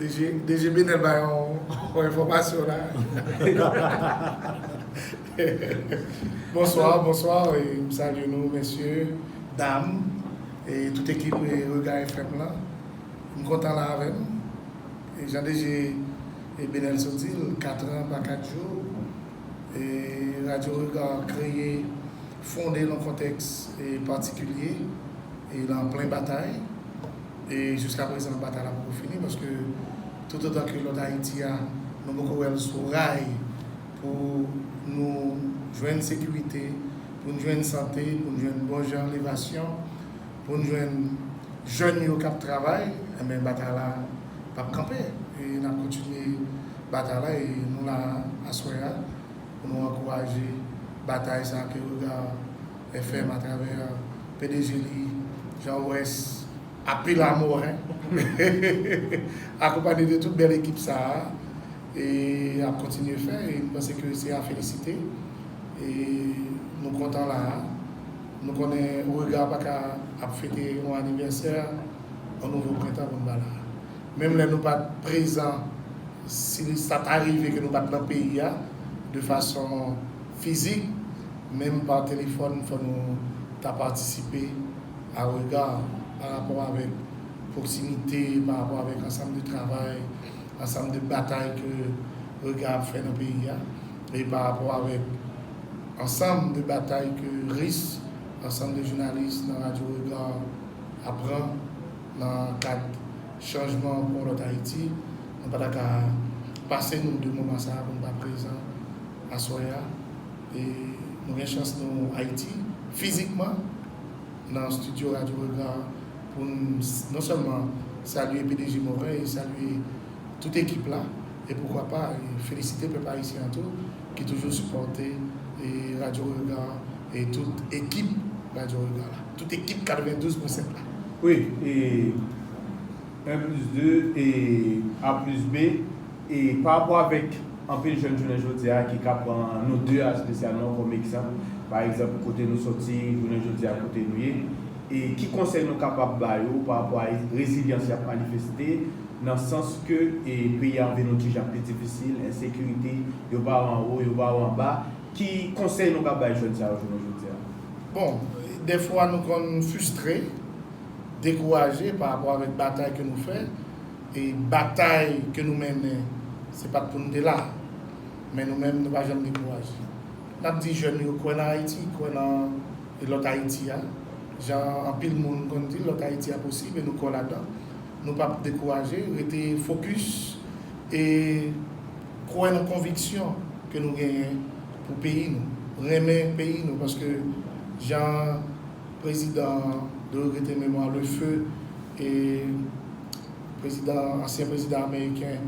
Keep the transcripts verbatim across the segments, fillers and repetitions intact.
DG, DG Benel bay yon, yon enfòmasyon la. Bonswa, bonswa, e m salye nou, mesye, dam, e tout ekip, e, Regard F M lan. M kontan la avè nou. E jan DG, e, Benel sot di l, kat an pa kat jou. E, Radyo Regard kreye, fonde nan kontèks, e, patikilye, e, nan plen batay. E jiska prezan, batay la poko fini, paske toutotan ke lòt Ayiti a, nou poko wè l sou ray pou nou jwenn sekirite, pou n jwenn sante, pou n jwenn bon jan levasyon, pou n jwenn jèn yo k ap travay, enben, batay la p ap kanpe. E n ap kontinye batay la, e nou la aswè a pou nou ankouraje batay sa ke Regard F M atravè P D G li, Jean West, Apil Amò, en. Akonpanye de tout bèl ekip sa a, e ap kontinye fè, e m panse ke se a felisite. E nou kontan la a. Nou konnen Regard pa ka ap fete yon anivèsè, yon nouvo prentan pou n pa la a. Menm lè nou pa t prezan, si sa ta rive ke nou pa t nan peyi a de fason fizik, menm pa telefòn, fò nou ta patisipe a Regard pa rapò avèk pwoksimite, pa rapò avèk ansanm de travay, ansanm de batay ke Regard ap fè nan peyi a, e pa rapò avèk ansanm de batay ke RIS, ansanm de jounalis nan Radyo Regard ap pran nan kad chanjman pou yon lòt Ayiti. Nou pa ta ka pase nou de moman sa a pou n pa prezan aswè a. E nou gen chans nou Ayiti, fizikman, nan estidyo Radyo Regard, pou n s-, non sèlman salye P D G Morin e salye tout ekip la, e poukwa pa, e felisite pèp ayisyen an tou, ki toujou sipòte, e Radyo Regard, e tout ekip Radyo Regard la. Tout ekip katrevendouz pwen sèt la. Wi, e en plis de, e A plis B, e pa rapò avèk anpil jèn jounen jodi a ki ka pran nou de a espesyalman kòm egzanp. Pa egzanp, kote nou soti, jounen jodi a, kote nou ye. E ki konsèy nou kapab ba yo pa rapò a rezilyans y ap manifeste, nan sans ke, e, peyi a vin yon ti jan pi difisil, ensekirite, yo ba w anwo, yo ba w anba. Ki konsèy nou ka bay jèn sa yo jounen jodi a? Bon, dèfwa nou konn fristre, dekouraje pa rapò avèk batay ke nou fè, e batay ke nou mennen, se pa t pou n te la. Men nou menm, nou pa janm dekouraje. N ap di jèn yo kwè nan Ayiti, kwè nan lòt Ayiti a. Jan anpil moun konn di, lòt Ayiti a posib, e nou kwè ladan. Nou p ap dekouraje, rete fokis e kwè nan konviksyon ke nou genyen pou peyi nou. Renmen peyi nou, paske jan prezidan de regrete memwa le feu e prezidan, ansyen prezidan ameriken,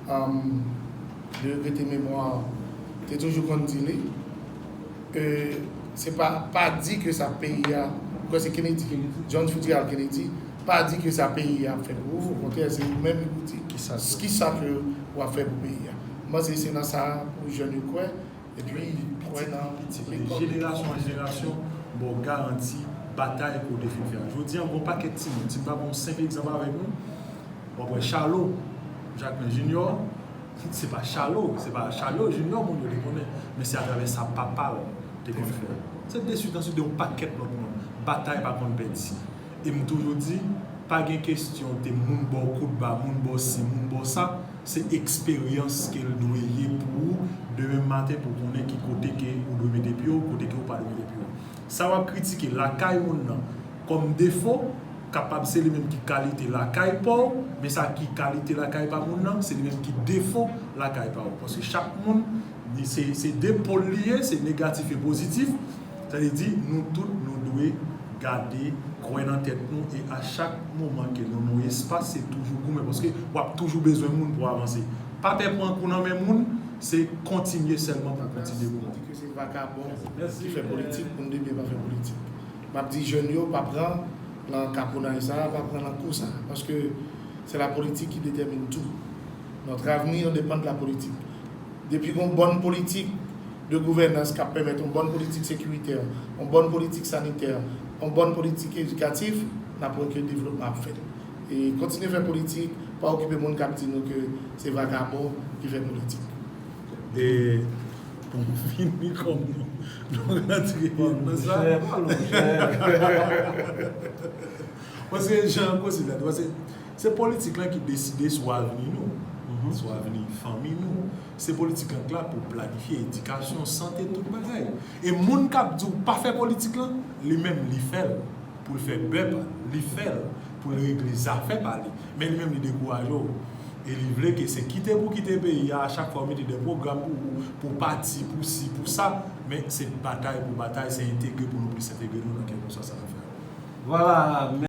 um, de regrete memwa, te toujou konn di li, e se pa, pa di ke sa peyi a, mwen kwè se Kennedy, John Fitzgerald Kennedy, pa di ke sa peyi a ap fè pou ou, okontrè, se ou menm ki pou di kisa ke w ap fè pou peyi a. Mwen se, se nan sa pou jèn yo kwè, epi kwè nan lekòl. Jenerasyon an jenerasyon, ba w garanti batay ke w te fin fè a. Jodi a, gon pakèt timoun, si m ta pran yon senp egzanp avèk nou, w ap wè Chalo, Jacquelin Junior, se pa Chalo, se pa Chalo Junior moun yo te konnen, men se atravè sa papa l te konn fè. Se de swit an swit de yon pakèt lòt moun. Batay pa konn pèdi. E m toujou di, pa gen kesyon te moun ba w kout ba, moun ba w si, moun ba w sa, se eksperyans ke l dwe ye pou ou, demen maten pou w konnen ki kote ke ou dwe mete pye w, kote ke ou pa dwe mete pye w. Sa w ap kritike lakay moun nan kòm defo, kapab se li menm ki kalite lakay pa w, men sa ki kalite lakay pa moun nan, se li menm ki defo lakay pa w. Paske chak moun, li se, se de pòl li ye, se negatif e pozitif. Sa vle di, nou tout, nou dwe gade, kwè nan tèt nou, e a chak moman ke nou nan yon espas, se toujou goumen, paske w ap toujou bezwen moun pou avanse. Pa pè pran kou nan men moun, se kontinye sèlman pou kontinye goumen. Di ke se vakabon ki fè politik, moun de byen pa fè politik. M ap di jèn yo, pa pran nan kaponnay sa a, pa pran nan kou sa a, paske se la politik ki detèmine tout. Notre avenir dépend de la politique. Depi gon bòn politik de gouvènans k ap pèmèt yon bòn politik sekiritè, yon bòn politik sanitè, yon bòn politik edikatif, n ap wè ke devlopman ap fèt. E kontinye fè politik, pa okipe moun k ap di nou ke se vakabon ki fè politik. E pou m fini kòm nou, nou rantre nan sa. Paske jan koze la, paske se politik lan ki deside sou avni nou, sou avni fanmi nou. Se politik lan k la pou planifye edikasyon, sante, tout bagay. E moun k ap di w pa fè politik lan, li menm li fè l pou l fè bè pa li, li fè l pou l regle zafè pa li. Men li menm li dekouraje w. E li vle ke se kite pou kite peyi a, a chak fwa w mete de pwogram pou ou, pou pati, pou si, pou sa. Men se batay pou batay, se entegre pou nou plis entegre nou nan kèlkeswa sa n ap fè. Vwala,